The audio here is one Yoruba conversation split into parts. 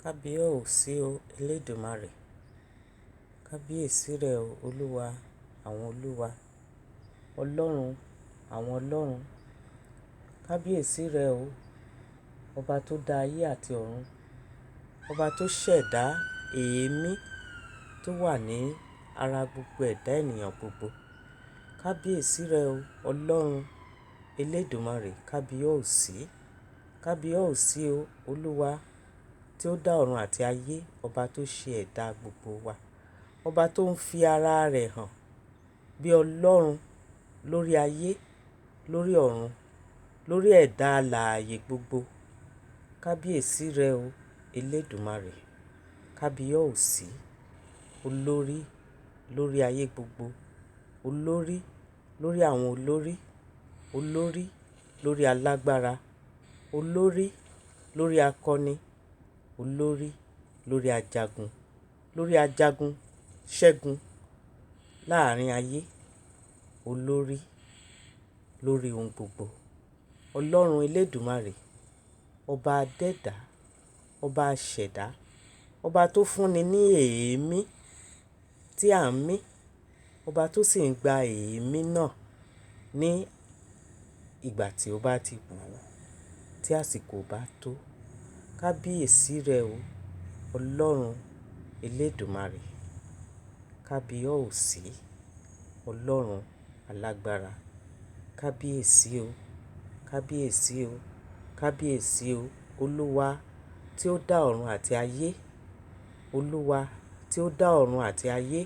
Kábíyèsí o Elédùmarè. Kábíyèsí rẹ o Olúwa àwọn olúwa, Ọlọ́run àwọn ọlọ́run. Kábíyèsí rẹ o, ọba tó dá ayé àti ọ̀run, ọba tó ṣẹ̀dá èémí tó wà ní ara gbogbo ẹ̀dá ènìyàn gbogbo. Kábíyèsí rẹ o Ọlọ́run Elédùmarè, kábíyèsí. Kábíyèsí o Olúwa tí ó dá ọ̀run àti ayé, ọba tó ṣe ẹ̀dá gbogbo wa, ọba tó ń fi ara rẹ̀ hàn bí Ọlọ́run lórí ayé, lórí ọ̀run, lórí ẹ̀dá alààyè gbogbo. Kábíyèsí rẹ o Elédùmarè. Kábíyèsí, olórí lórí ayé gbogbo, olórí lórí àwọn olórí, olórí lórí alágbára, olórí lórí akọni, olórí lórí ajagun, lórí ajagun ṣẹ́gun láàrin ayé, olórí lórí ohun gbogbo. Ọlọ́run Elédùmarè, ọba adẹ́dà, ọba aṣẹ̀dá, ọba tó fúnni ní èémí tí à ń mí, ọba tó sì ń gba èémí náà ní ìgbà tí ó bá ti wù ú, tí àsìkò bá tó. Kábíyèsí rẹ o Ọlọ́run Elédùmarè. Kábíyèsí, Ọlọ́run alágbára. Kábíyèsí o, kábíyèsí o, kábíyèsí o Olúwa tí ó dá ọ̀run àti ayé. Olúwa tí ó dá ọ̀run àti ayé.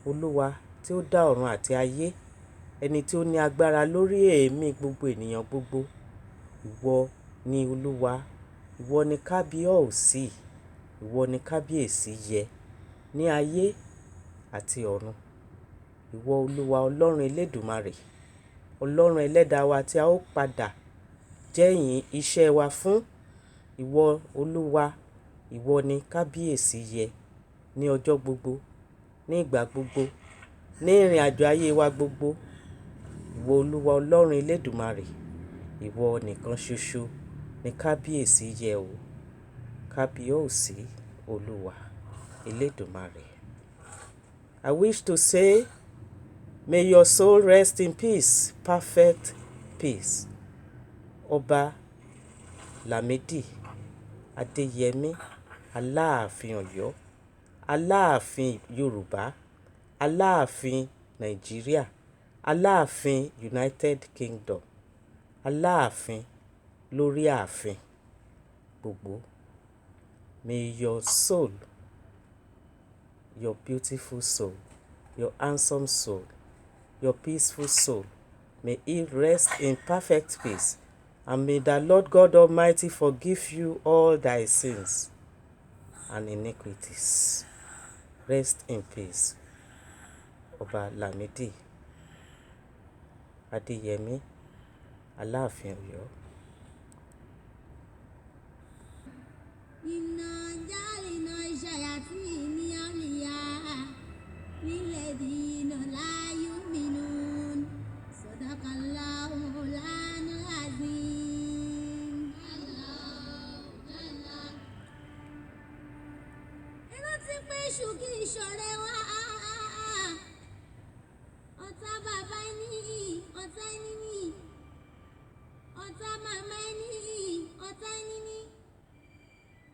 Olúwa tí ó dá ọ̀run àti ayé. Ẹni tí ó ní agbára lórí èémí gbogbo ènìyàn gbogbo. Ìwọ ni Olúwa, ìwọ ni kábíyèsí, ìwọ ni kábíyèsí yẹ ní ayé àti ọ̀run. Ìwọ Olúwa Ọlọ́run Elédùmarè, Ọlọ́run ẹlẹ́dàá wa tí a ó padà jẹ́yìn iṣẹ́ wa fún. Ìwọ Olúwa, ìwọ ni kábíyèsí yẹ ní ọjọ́ gbogbo, ní ìgbà gbogbo, ní ìrìnàjò ayé wa gbogbo. Ìwọ Olúwa Ọlọ́run Elédùmarè, ìwọ nìkan ṣoṣo ni kábíyèsí yẹ o. Kábíyèsí Olúwa Elédùmarè. I wish to say, may your soul rest in peace, perfect peace. Ọba Lamidi Adeyemi, Aláàfin Ọ̀yọ́, Aláàfin Yorùbá, Aláàfin Nàìjíríà, Aláàfin United Kingdom, Aláàfin lórí ààfin gbogbo. May your soul, your beautiful soul, your handsome soul, your peaceful soul, may it rest in perfect peace. And may the Lord God Almighty forgive you all thy sins and iniquities. Rest in peace. Ọba Lamidi Adeyemi, Aláàfin Ọ̀yọ́. Iná jálìnà ṣayàtì ní àlìyá nílẹ̀ dínà láyé mìíràn sọ̀dọ̀kànlá òlànà azim. Rántí pé èṣù kì í ṣọ̀rẹ́ wa, ọ̀tá bàbá ẹni, ọ̀tá ẹni ní, ọ̀tá màmá ẹni, ọ̀tá ẹni ní.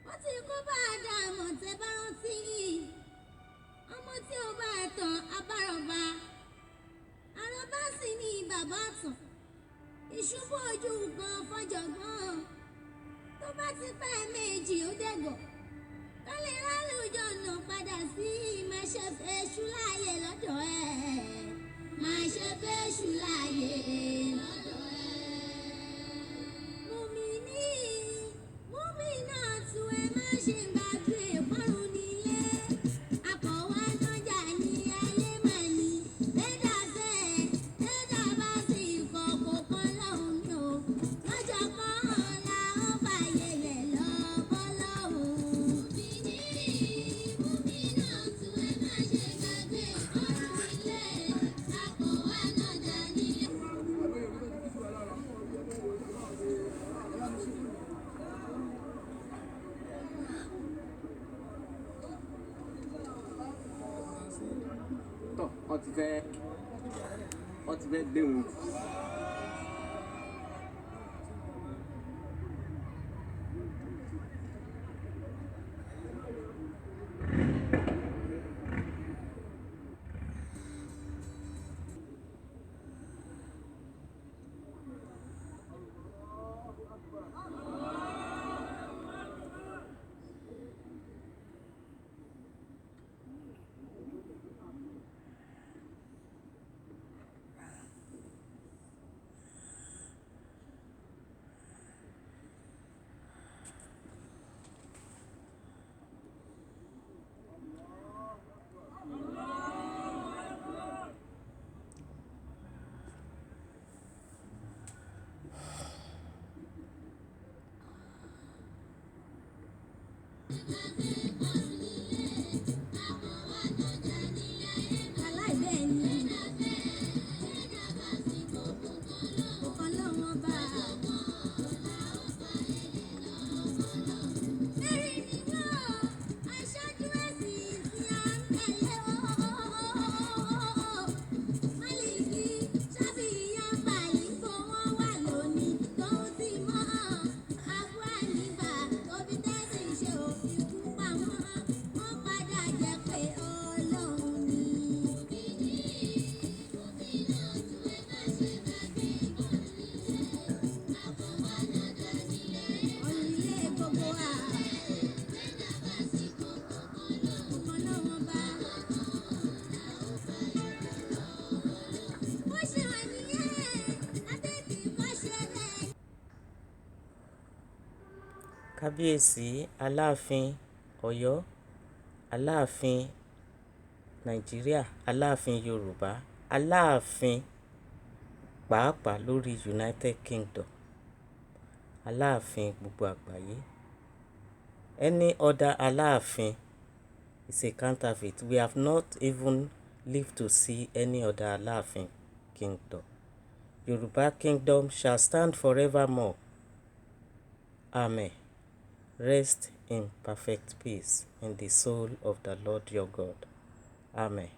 Wọ́n ti kó bá a dà mọ̀ tẹ́ bá rántí. Ọmọ tí ó bá tàn abárọ̀bá. Àròbá sì ni bàbá tàn. Ìṣubú ojú kan fọjọ̀gbọ́n. Tó bá ti pẹ́ méjì ó dẹ̀gọ̀. Ká lè rálùjọ ọ̀nà padà sí má ṣe fẹ́ ṣú láàyè lọ́dọ̀ ẹ̀. Má ṣe fẹ́ ṣú láàyè lọ́dọ̀ ẹ̀. Mùmíní, mùmínà tú ẹ má ṣe gbàgbé ìparun nílé. Akọ̀wá nájà ní ayé mà ní. Bẹ́ẹ̀dá fẹ́, bẹ́ẹ̀dá bá sì kọ̀ kó kan lọ́hùn ní o. Lọ́jọ́ kan la ó fàyè lẹ̀ lọ bọ́ lọ́hùn. Mùmíní, mùmínà tú ẹ má ṣe gbàgbé ìparun nílé. Akọ̀wá nájà ní. fẹ́ wọ́n ti fẹ́ gbé wọn. Aláìbẹ́ẹ̀ ni ọ̀kan lọ́wọ́n bá a. Mary ni wọ́n aṣáájú ẹ̀sìn tí a ń tẹ̀lé o. Málìkì Ṣáfì Yánbàlì kó wọ́n wà lónìí tóun ti mọ́. Abu Hanifa tó fi tẹ́sí ṣe òfin kú pa wọ́n. Wọ́n padà jẹ́ pé Ọlọ́run ni. Ọ̀run ilé gbogbo wa. Ọ̀kan lọ́wọ́n bá. Bó ṣe wà nìyẹn, látẹ̀tí kọ́ ṣe bẹ́ẹ̀. Kábíyèsí Aláàfin Ọ̀yọ́, Aláàfin Nàìjíríà, Aláàfin Yorùbá, Aláàfin pàápàá lórí United Kingdom, Aláàfin gbogbo àgbáyé. Any other Aláàfin is a counterfeit. We have not even lived to see any other Aláàfin kingdom. Yoruba kingdom shall stand forevermore. Amen. Rest in perfect peace in the soul of the Lord your God. Amen.